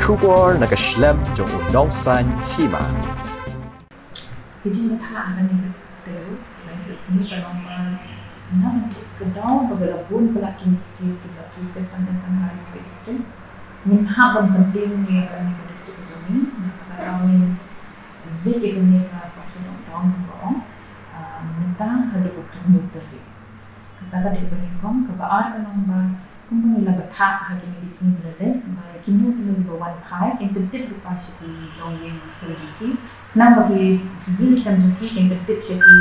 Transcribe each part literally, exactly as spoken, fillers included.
Khubor na ka shlem jong u nongsan hima. Ki jingbatai ha kane ka taïew, kane ka sngi ka long ba na ka daw ba ka la bun palat ki case kiba ki kynsan kynsan ha kane ka district. Ngin hap ban pyntip ïa kane ka district jong ngi na ka daw ngin leit ïa kane ka partial lockdown ba ong mynta haduh u khyndai tarik. Kata ka dei ba nyngkong, kaba ar ka long ba kumba ngi la batai ha kine ki sngi ba la dep ba kino kino kiba wan phai kin pyntip lypa sha ki longïing sem jong ki, khnang ba ki longïing sem jong ki kin pyntip sha ki,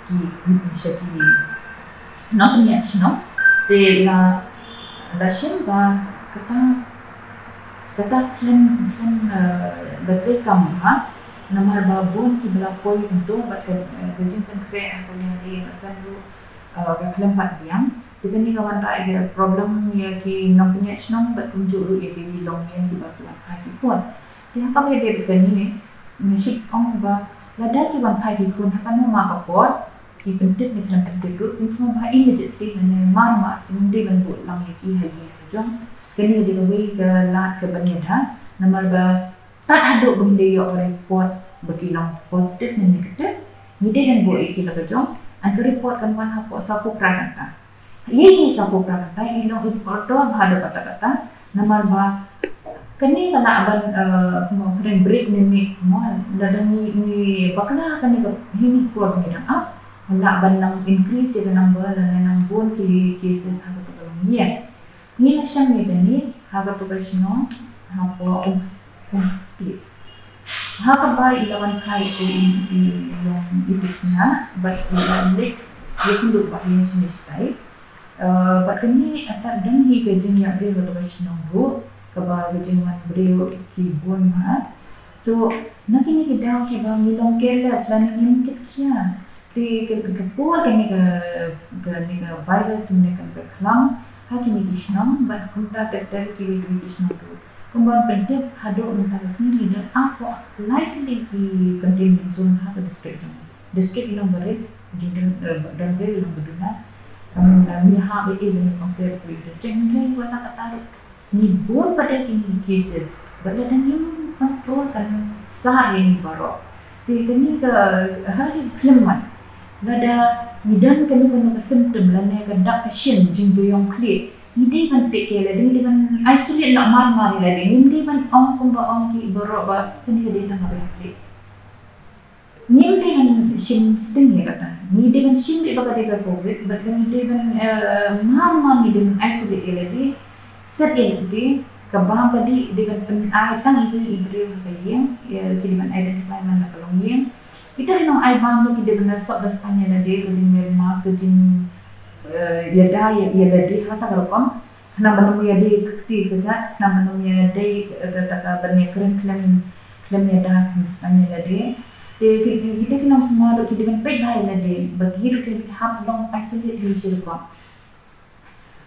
ki sha ki nongpynïaid shnong. Te la, la shem ba kata, kata khlem, khlem, eh, ba treikam bha namar ba bun kiba la poi kumto bad ka, eh, ka jingpynkhreh ha ka liang ka ïing ka sem ruh, eh, ka khlem pat biang. Te kane ka wanrah ïa ka problem ïa ki nongpynïaid shnong bad kumjuh ruh ïa ki longïing kiba ki wan phai ki khun. Te ha kaba ïadei bad kane, nga shu ong ba lada ki wan phai ki khun ha kano ma ka por, ki pyntip ne khlem pyntip ruh, kin sngewbha immediately lane mar mar kin dei ban buh lang ïa ki ha ïing ha jong. Kane ka dei kawei ka lad kaban ïada namar ba tad haduh ba ngin da ïoh ka report ba ki long positive ne negative, ngi dei ban buh ïa ki la ka jong. Hynrei ka report kan wan hapoh saphew phra kynta. Ïa kine saphew phra kynta i long i dor bha haduh katta katta namar ba kane ka lah ban, eh, kumno, kren break ne mih, kumno, lada ngi, ngi bakla kane ka hynñiew por ngi dang ap, lah ban nang increase ïa ka number lane nang bun ki cases ha kata ka longïing. Ngi la shem ïa kane ha kata ka shnong hapoh Umkti. Ha kaba i la wan phai ïa u, i, i long i dukna bad i la leit ïakynduh bad ïa shane shatai. Eh, bad kane ata don hi ka jingïabriew ha kata ka shnong ruh, kaba ka jingwan briew ki bun bha. So na kine ki daw kiba ngi long careless lane ngim kit khia. Te ka, ka por kane ka, kane ka virus ne kan ka khlam ha kine ki shnong bad kumta ter ter kiwei kiwei ki shnong ruh. Kumban pyntip haduh mynta ka sngi ngi don arphew lai tylli ki containment zone ha ka district jong ngi. District i long barit, jingdon, eh, don re i long baduna. Kam na ngi hap ïa i lane compare with district, ngi wala kata ruh. Ngi bun pat de kine ki cases bad lada ngim control kan sar ïa ngi baroh. Te kane ka ha ki khlem mat. Lada ngi don kano kano ka symptom lane ka dak ka shin jingbiang khlieh, ngi dei ban take care ïa lade, ngi dei ban isolate noh mar mar ïa lade, ngim dei ban ong kumba ong ki baroh ba kane ka dei tang ka biang khlieh. Ngim dei ban shim sting ïa kata. Ngi dei ban shim beit ba ka dei ka covid bad ngi dei ban, eh, mar mar ngi dei ban isolate ïa lade, set ïa lade, ka bam ka dih dei ban pynai tang ïa ki briew ha ka ïing, ïa ki dei ban identify man la ka longïing. Kita ki nongai bam ruh ki dei ban da sop da spang ïa lade, ka jingwear mask, ka jing, eh, ïada ïa, ïa lade ha kata ka rukom. Khnang ban ym ïadei ka kti ka jait, khnang ban ym ïadei, eh, kata ka ban ïakren khlem, khlem ïada, khlem spang ïa lade. Te ki, ki, kita ki nongsumar ruh ki dei ban peit bha ïa lade, ba ki ruh ki hap long isolate hi shi rukom.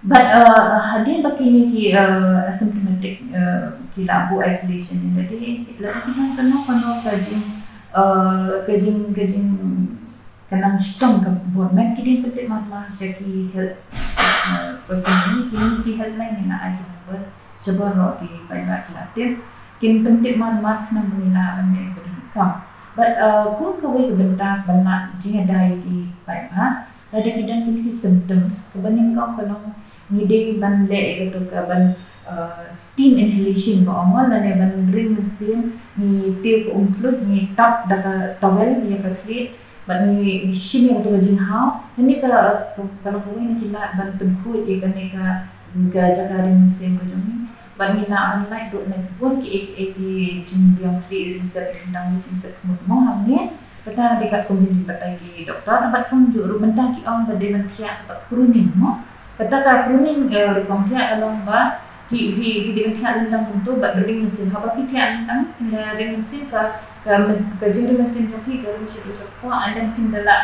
Bad, eh, hadien ba kine ki, eh, asymptomatic, eh, ki la buh isolation ïa lade, lada ki don kano kano ka jing, eh, ka jing, ka jing, ka nang shitom ka bor met, ki dei ban pyntip mar mar sha ki health, eh, person, kine ki helpline ngi la ai ki number, shabar ruh ki paidbah ki la tip, kin pyntip mar mar khnang ba ngi lah ban leh ka donkam. Bad, eh, kum kawei ka bynta ban lah jingïada ïa ki paidbah, lada ki don kine ki symptoms, kaba nyngkong ka long ngi dei ban leh ïa kato ka ban, eh, steam inhalation ba ong mo, lane ban ring mynsiem, ngi tiew ka umkhluit, ngi tap da ka towel ïa ka khlieh, bad ngi, ngi shim ïa kato ka jinghaw. Kane ka, ka, ka long kawei na ki lad ban pynkhuid ïa kane ka, ka jaka ring mynsiem ka jong ngi. Bad ngi lah ban lait bad na bun kiei kiei ki jingbiang khlieh, jingsep ryndang, jingsep khmut mo hangne. Kata dei katkum ki batai ki doktor, bad kumjuh ruh mynta ki ong ba dei ban thiah bad pruning mo. Kata ka pruning, eh, rukom thiah ka long ba ki, ki, ki dei ban thiah lyndang kumto bad ring mynsiem, haba ki thiah lyndang, kin da ring mynsiem ka, ka, ka jingring mynsiem jong ki ka ring shaduh shapoh, and then kin da lah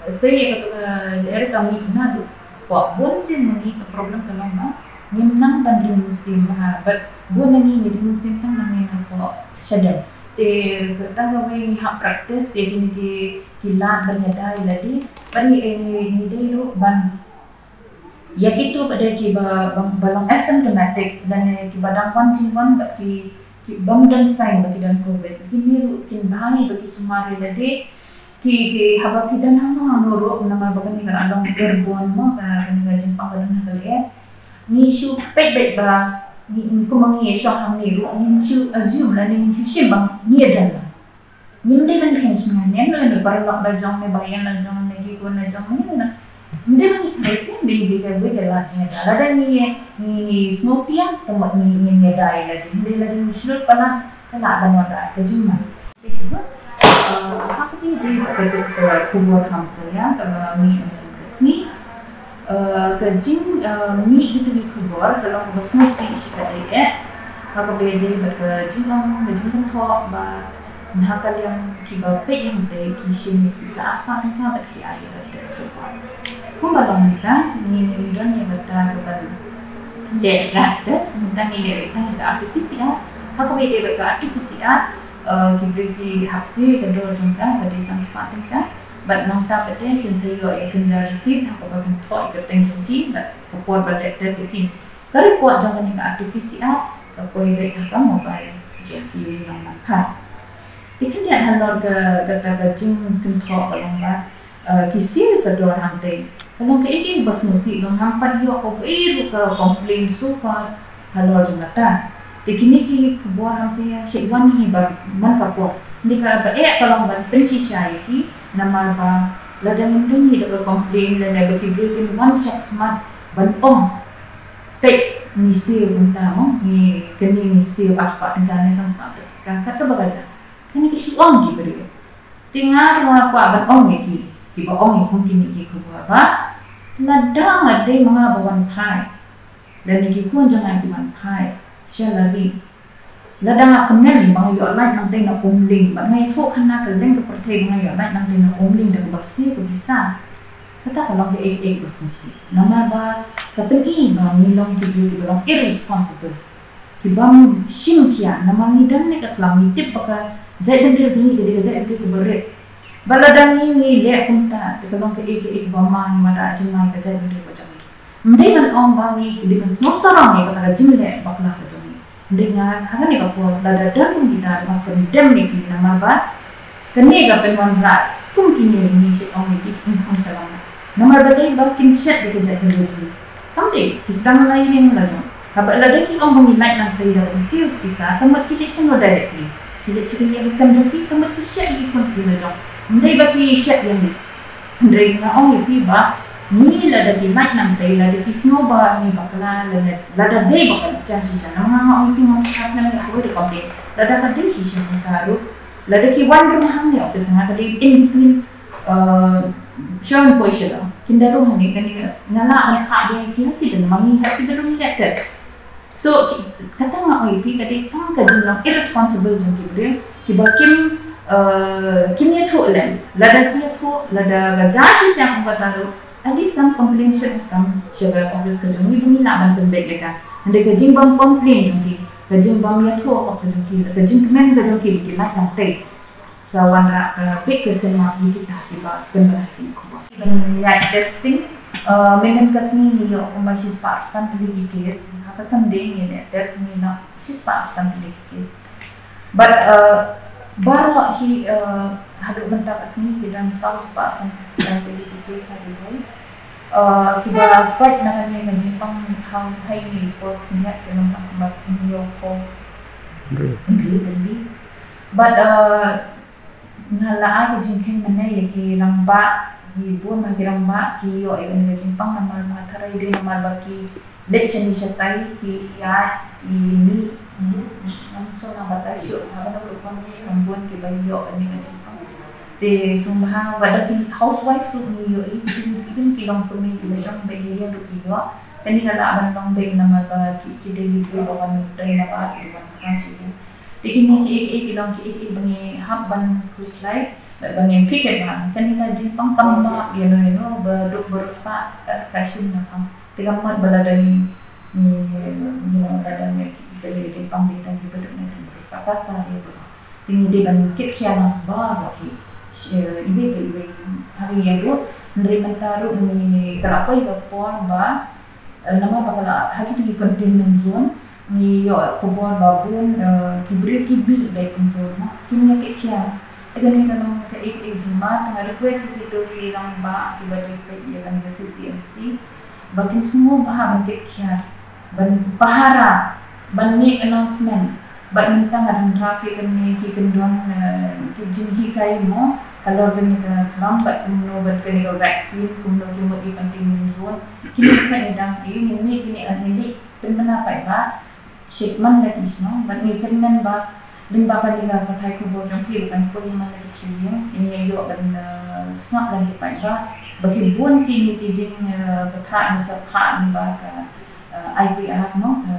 sei ïa kato ka, eh, ka mih naduh poh bun sien. Ngi ka problem ka long ba ngim nang ban ring mynsiem bha, bad bun na ngi ngi ring mynsiem tang nangne napoh shadem. Te kata kawei ngi hap practice ïa kine ki, ki lad ban ïada ïa lade, bad ngi, eh, ngi, ngi dei ruh ban Ïa kito pat de kiba, ba, ba long asymptomatic lane kiba dang wan jingwan bad ki, ki bym don sign ba ki don covid, kine ruh kin bha ba ki sumar ïa lade. Ki, ki haba ki don hangno hangno ruh, namar ba kane ka long airborne mo, ka, kane ka jingpang ka don ha ka lyer. Ngi shu peit beit ba ngi, kumba ngi ïa shong hangne ruh ngin shu assume lane ngin shu shim ba ngi ïa don la. Ngim dei ban kheiñ sngewbha ne, ne, ne paralok la jong, ne ba ïa la jong, ne ki khun la jong, ne, ne. Ngim dei ban kheiñ sngewbha, dei, dei ka wei ka la jingda. Lada ngi, ngi, ngi sngewtieng, ka mut ngi, ngi, ngi dei lada, dei lada ngi shlur palat, ka la ban wanrah ka jingma. Dei shu, eh, ha ka dei, dei ka dei ka khubor kham salia, kaba ngi, eh, ka sngi. Eh, ka jing, eh, mih kito ki khubor, ka long kaba sngewsih shikatdei eh. Ha kaba ïadei bad ka jinglong, ka jingkynthoh ba na ka liang kiba peit hangtei ki shim ïa ki sa spah tyngka bad ki ai ïa ka test report. Kumba long mynta, ngi, ngi don ïa kata kaban leh rapid test, mynta ngi leh ïa ka R T P C R. Ha kaba ïadei bad ka R T P C R, eh, ki briew ki hap siew ïa ka dor jong ka, ba dei san spah tyngka. Bad nangta pat de kin sa ïoh ïa ka kynja receipt ha kaba kynthoh ïa ka kyrteng jong ki bad ka por ba leh test ïa ki. Ka report jong kane ka R T P C R ka poi beit ha ka mobile jong ki nongmangkhar. Te khyndiat halor ka, kata ka jingkynthoh ka long ba, eh, ki siew ïa ka dor hangtei. Ka long kaei kaei ba sngewsih, long ngam pat ïoh kaei ruh ka complain so far halor jong kata. Te kine ki khubor ngam sngewsih wan hi ba man ka por. Hynrei kaba eh ka long ban pynshisha ïa ki, namar ba lada ngim don hi da ka complain lane ba ki briew kin wan shakhmat ban ong, peit ngi siew kumta mo, ngi, kane ngi siew ar spah tyngka ne san spah tyngka, kata ba ka jia. Kane ki shu ong ki briew. Te nga ruh nga kwah ban ong ïa ki, kiba ong ïa kum kine ki khubor ba lada nga dei ma nga ba wan phai, lane ki khun jong nga ki wan phai sha la ri, lada nga kmen ba nga ïoh lait nangtei na Umling, bad nga ïathuh khana ka liang ka pyrthei ba nga ïoh lait nangtei na Umling da kaba siew ka visa. Kata ka long kaei kaei ba sngewsih. Namar ba ka pyni ba ngi long ki briew kiba long irresponsible. Ki bym shim khia, namar ngi don ne ka klam, ngi tip ba ka jaitbynriew jong ngi ka dei ka jaitbynriew kaba rit. Ba lada ngi, ngi leh kumta, te ka long kaei kaei kaba ma ngi wanrah jingma ïa ka jaitbynriew ka jong ngi. Ym dei ban ong ba ngi dei ban sngewsarong ïa kata ka jingleh bakla ka jong ngi. Hynrei nga, ha kane ka por, lada don kum kita, ba condemn ïa ki, namar ba kane ka pynwanrah kum kine, ngi shu ong ïa ki, ym, ym sngewsarong. Namar ba dei ba kin shet ïa ka jaitbynriew jong ngi. Kam dei, ki sdang lai ïa ngi la jong. Haba lada ki ong ba ngi lait nangtei da ka siew pisa, ka mut ki leit sha ngi directly. Ki leit sha ki ïing ki sem jong ki, ka mut ki shet ïa ki khun ki la jong. Ym dei ba ki shet ïa ngi. Hynrei nga ong ïa phi ba ngi lada ki lait nangtei, lada ki sngew ba ngi bakla, lada, lada dei ba ka jia shisha, nga, nga ong ïa phi, ngam sngap, ngam ïa kawei da complain. Lada ka dei shisha nangta ruh, lada ki wan ruh hangne office, nga ka dei in between, eh, Shillong poi Shillong. Kin da ruh hangne, kane nga lah ban phah ïa ki ha Sydney, ma ngi ha Sydney ruh ngi leh test. So, kata nga ong ïa phi, ka dei tang ka jinglong irresponsible jong ki briew kiba kim, eh, kim ïathuh lem. Lada ki ïathuh, lada ka jia shisha kum kata ruh, at least some complaint should have come sha ka office ka jong ngi, ba ngin lah ban pynbeit ïa ka. Hynrei ka jingbym complain jong ki, ka jingbym ïathuh hok ka jong ki, ka jingkmen ka jong ki ba ki lait nangtei, ka wanrah ka big question mark ïa kita kiba pynbna ïa kine ki khubor. Ban ïa testing, eh, mynhynnin ka sngi ngi ïoh kumba shispah san tylli ki case, ha ka Sunday ngi ïa test ngi ïoh shispah san tylli ki case. But, eh, baroh hi, eh, haduh mynta ka sngi ki don saw spah san tylli ki case ha Dubai. Eh, kiba peit na kane ka jingpang ha u Dubai ngi ïoh khyndiat, ki long tang kumba ngi ïoh ko. Hynriew. Hynriew tylli. But, eh, nga la ai ka jingkheiñ mynne ïa ki rangbah, ki bun ha ki rangbah ki ïoh ïa kane ka jingpang namar ba tharai dei namar ba ki leit shane shatai, ki ïaid, ki mih, mih, ngam sngewthuh ba tharai shuh, ha kano ka rukom ki kham bun kiba ïoh kane ka jingpang. Te sngewbha ba da ki housewife ruh ngi ïoh ïa ki, even ki longkmie kiba shong beit ïa ruh ki ïoh. Kane ka lah ban long beit namar ba ki, ki dei ki briew ba wan trei na ba ki wan kha sha ïing. Te kine kiei kiei ki long kiei kiei ba ngi hap ban khuslai bad ba ngin pyrkhat bha. Kane ka jingpang kam map ïano ïano ba duk ba riewspah ka, ka shim na pang. Te kam mut ba lada ngi, ngi, ngi, lada ngi, ka jingpang dei tang kiba duk na tang ba riewspah, ka sa dei ba. Te ngi dei ban kit khia lang baroh hi. Iwei pa iwei. Hari ïa ruh, hynrei mynta ruh ngi, ka la poi ka por ba Namar ba ka la ha kito ki containment zone ngi ïoh khubor ba bun ki briew ki mih beit kumto, mo, kim ïa kit khiar. Te kane ka long kaei kaei jingma, te nga request ïa kito ki rangbah kiba dei peit ïa kane ka C C M C ba kin sngewbha ban kit khiar, ban pahara, ban make announcement. Bad mynta nga dang draft ïa kane ki kyndon ki jinghikai, mo, halor kane ka khlam bad kumno bad kane ka vaccine, kumno ki mut ïa containment zone. Kine ki ngi dang ïa kine ki ngi pynbna paidbah shikmat la ki shnong bad ngi kyrmen ba lyngba kane ka pathai khubor jong phi ba kan poi man la ki three ïing, ngi ïoh ban sngap la ki paidbah ba ki bun kine ki jing pathai ngi sa pha lyngba ka I P R, mo, ka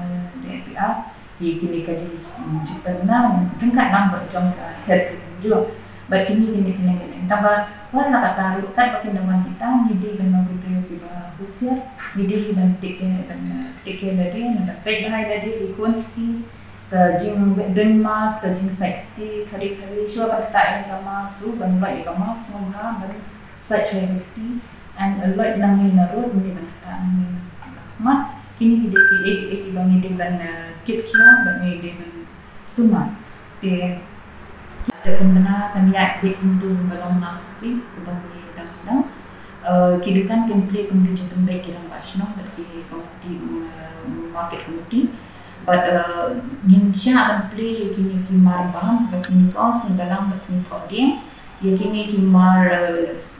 I P R. Ïa kine ka dei jingpynbna ryngkat lang bad jong ka health jong. Bad kine kine kine kine tang ba wat la katta ruh katba kin da wan kita ngi dei ban long ki briew kiba husiar, ngi dei ban take care, ban take care lade, ban peit bha ïa lade, ïa ki khun ki, ka jingdon mask, ka jingsait kti, khari khari shuwa ban ktah ïa ka mask ruh, ban loit ïa ka mask sngewbha, ban sait shuwa ïa ka kti. And loit nangne na road, ngi ban ktah nangne na khmat. Kine ki dei kiei kiei kiba ngi dei ban kit khiar bad ngi dei ban sumar. Te da pynbna kan ïaid beit kumto ba long mask, uba ngi dang sdang. Ki dukan kin plie kum ki jingpynbeit ki rangbah shnong bad ki committee, market committee. Bad ngin shah ban plie kine ki mar bam ba sngi ko, sngi balang bad sngi thohdieng. Ïa kine ki mar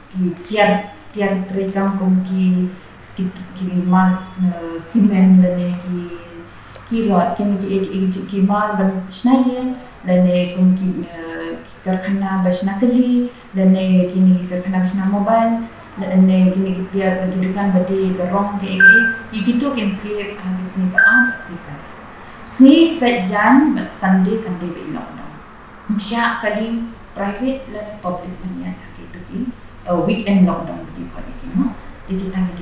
ki tiar tiar treikam kum ki ki mar cement lane ki ki rod, kine ki ki mar ban shna ïing lane kum ki karkhana ba shna kali lane kine ki karkhana ba shna mobile lane kine ki tiar ki dukan ba dei ba rong ki ki ïa kito kin plie ha ki sngi ba ar, sngi ba ar. Sngi Saitjaiñ bad Sunday kan dei ba i lockdown. Ym shah kali private lane public ban ïaid ha kito ki weekend lockdown ba dei ba i kino. Te kita ki